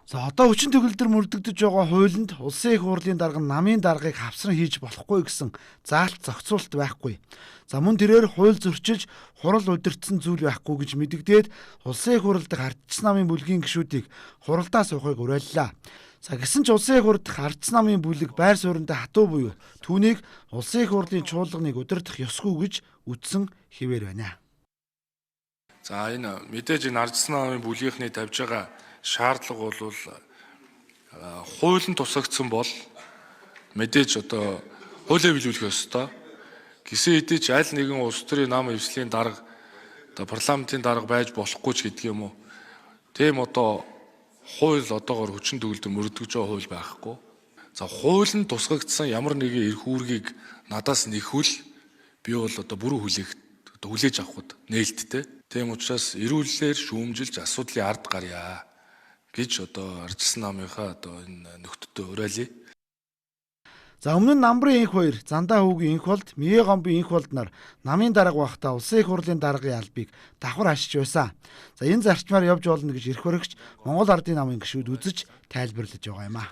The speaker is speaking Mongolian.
За, одоо хүчин төгөлдөр мөрдөгдөж байгаа хуулинд улсын их хурлын дарга нь намын даргыг хавсран хийж болохгүй гэсэн заалт зохицуулалт байхгүй. За, мөн тэрээр хууль зөрчилж хурал удирдсан зүйл байхгүй гэж мэдэгдээд улсын их хурал дахь ардчсан намын бүлгийн гишүүдийг хуралдаа суухыг уриаллаа. За, гэсэн ч улсын их хурал дахь ардчсан намын бүлэг байр сууриндаа хатуу буюу түүнийг улсын их хурлын чуулганыг удирдах ёсгүй гэж үздсэн хэвээр байна. За, энэ мэдээж энэ ардчсан намын бүлгийнхний тавьж байгаа шаардлага бол хуулийн тусгагдсан бол мэдээж одоо хуулиа биелүүлэх ёстой. Гисэн хэдий ч аль нэгэн улс төрийн нам эвслийн дарга одоо парламентын дарга байж болохгүй ч гэдэг юм уу. Тийм одоо хууль одоогор хүчин төгөлдөр мөрдөгж байгаа хууль байхгүй. За, хуулинд тусгагдсан ямар нэгэн эрх үүргийг надаас нэхвэл би бол одоо бүрэн хүлээх одоо хүлээж авахд нээлттэй. Тийм учраас эрүүллээр шүүмжилж асуудлын ард гарья гэж одоо ардчилсан намынхаа одоо энэ нөхдөдөө уриалъя. За, өмнө нь Намбрын инх хоёр, Зандаа хүүгийн инх болд, Мие гомбын инх болд нар намын дарга байхдаа улсын их хурлын даргын албыг давхар хашиж байсан. За, энэ зарчмаар явж болно гэж эрх баригч Монгол Ардын намын гишүүд үзэж тайлбарлаж байгаа юм а.